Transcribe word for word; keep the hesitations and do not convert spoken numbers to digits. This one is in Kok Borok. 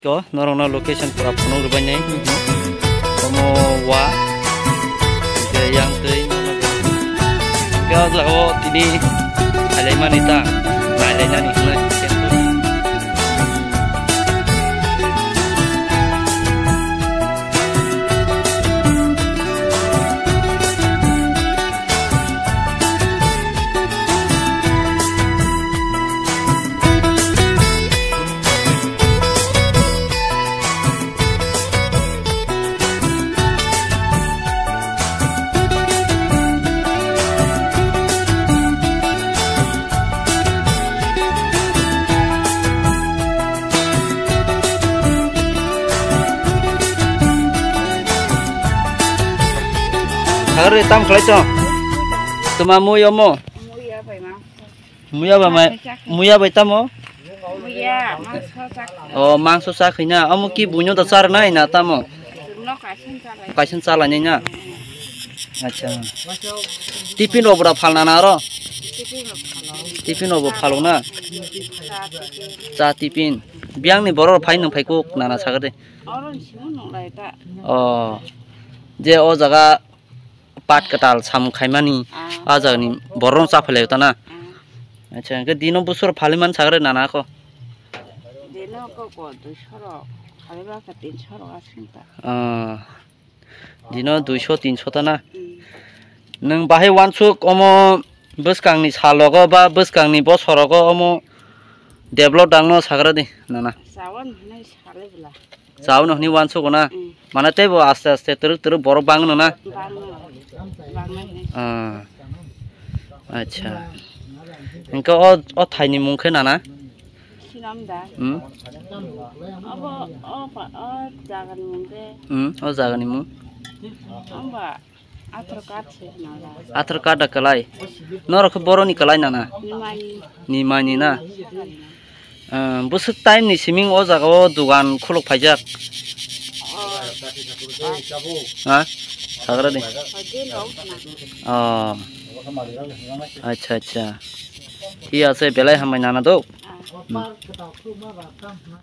Ko norokno location pura phunuk rwbainai. Omo wa. Hwnkhe yang twi. Hwnkhe o jaga o tini khailaimani ta. Nailainani hwnwi. Sagri tam khlai tong. Tuma mui omo. Muya bai ma. Muya bai mai. Muya bai tamo. Muya mangso chak. O mangso chak hina. Omo ki buino da char nai na tamo. Chwngno kaisa chalai. Kaisa chalai nai na. Acha. Tiffin rok bra phalna na ro. Tiffin rok phalo. Tiffin rok bo phalo na. Cha tiffin. Cha tiffin. Biang ni borok phai nang phai kuk nana sagade. Oro ni simu nung lai ta. O. Je o jaga pat kwtal samung khaimani. Ah. A jagani borok chaphalai ta na. Ah. Acha, hwnkhe dino busur phaliman sagre nana ko. Dino ko ko dui soro, khaliba ka tin soro asing ta. Ah. Dino duiso tinso ta na. Mm. Nwng bahai wansuk omo bwskangni salogo ba bwskangni bosorogo omo develop dangno sagra di nana. Sawan hinai sale bwla. Chao no hwnwi uansukgo na? Mm. Mane teibo aste aste twrwk twrwk borok bangno na? Bangno. Bangno hwnwi. Ah. Acha. Hwnkhe o, o thaini mung khe nana? Sinam da. Hmm? Obo, o pa, o jagani mung khe. Hmm, o jagani mung? Amba. Athar card se hwnala. Athar card da kwlai. Norok khe boroni kwlai nana? Nimani. Nimani na? Sakani na. Ah, bwswk time ni siming o jaga o dugan khuluk phaijak. Oh. Ha? Sagra ni. Hoje rok na. Oh. Acha, acha. Thik ase, belai hambai nana do. Ah. Hmm.